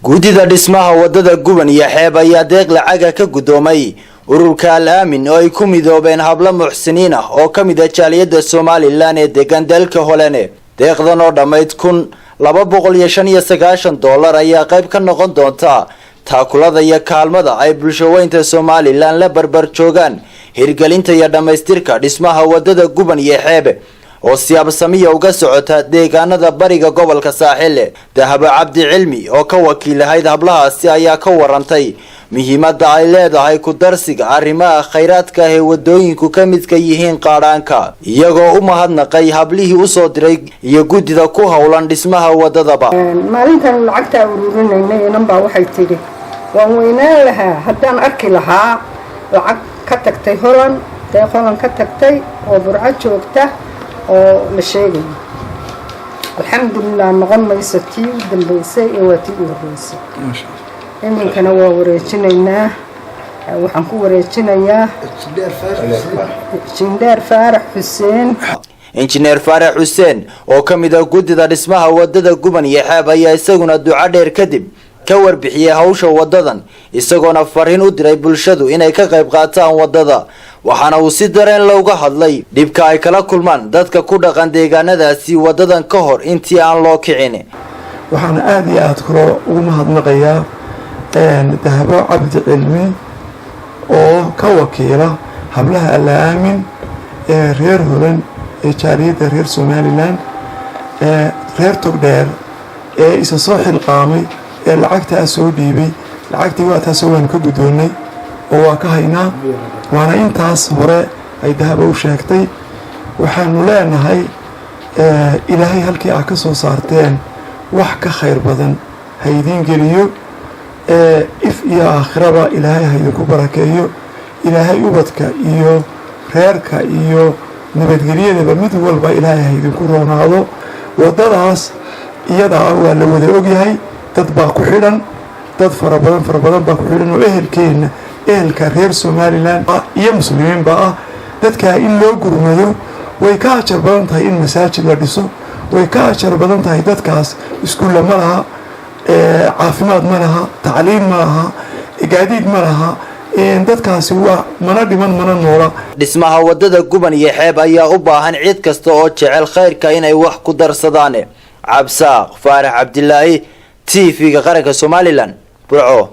Guddida dhismaha wadada Guban iyo Xeeb ayaa deeq lacaga ka guddoomay ururka Al Aamin oo ay ku midoobeen hablo muxsiniin ah oo ka mid ah jaaliyadda Somaliland ee degan dalka Holene. Deeqdan oo dhammayd $1,295 ayaa qayb ka noqon doonta taakulada iyo kaalmada ay bulshaweynta Somaliland la barbar joogaan hirgelinta iyo dhammaystirka dhismaha wadada Guban iyo Xeebe oo siyaabsamiya uga socota deegaanada bariga gobolka Saaxil. Dahabo Cabdi Cilmi oo ka wakiil ahayd hablahaasi ayaa ka warantay muhiimada ay leedahay ku darsiga arrimaha khayraadka ah ee wadooyinku ka midka yihiin qaadhaanka, iyagoo u mahadnaqay hablihii usoo diray iyo guddida ku howlan dhismaha wadadaba. Maalintan lacagtaa ururinaynay, inan baa waxay tidhi: "Waan weynaan lahaa haddaan arki lahaa lacag ka tagtay Holan, deeq Holan ka tagtay oo Burco joogta oo la sheegayo." Alxamdulilah, noqon mayso tii u dambeysay ee waa tii u horreysay. Iminkana waa wareejinaynaa. Waxaan ku wareejinayaa Injineer Faarax Xuseen. Injineer Faarax Xuseen oo ka mid ah guddida dhismaha wadada Guban iyo Xeeb ayaa isaguna duco dheer kadib ka warbixiyey hawsha wadadan, isagoona fariin u diray bulshadu inay ka qayb qaataan wadada. Waxaana uu si dareen looga hadlay dhibka ay kala kulmaan dadka ku dhaqan deegaanadaasi wadadan ka hor intii aan loo kicin. Waxaana aada iyo aada kaloo ugu mahadnaqayaa Dahabo Cabdi Cilmi oo ka wakiila hablaha Alla Aamin ee reer Holan ee jaaliyadda reer Somaliland ee reer Togdheer ee isa soo xilqaamay ee lacagtaa soo dhiibay. Lacagtii waa taasoo waanu ka guddoonnay oo waa ka haynaa, waana intaas hore ay Dahabo u sheegtay. Waxaanu leenahay, Ilaahay halkii aad ka soo saarteen wax ka khayr badan ha idiin geliyo, if iyo aakhiraba Ilaahay ha idinku barakeeyo. Ilaahay ubadka iyo reerka iyo nabadgelyadaba mid walba Ilaahay ha idinku roonaado. Waddadaas iyadaa waa la wada ogyahay, dad baa ku xidhan, dad fara badan, fara badan baa ku xidhan oo ehelkeenna, ehelka reer Somaliland iyo muslimiinba ah. Dadkaa in loo gurmado way ka ajar badan tahay in masaajid la dhiso, way ka ajar badan tahay. Dadkaas iskuulla ma laha, caafimaad ma laha, tacliim ma laha, gaadiid ma laha. Dadkaasi waa mana dhiman mana noola. Dhismaha wadada Guban iyo Xeeb ayaa u baahan cid kasta oo jecel khayrka inay wax ku darsadaan. Cabsaaq Faarax Cabdilaahi, TV-ga qaranka Somaliland, Burco.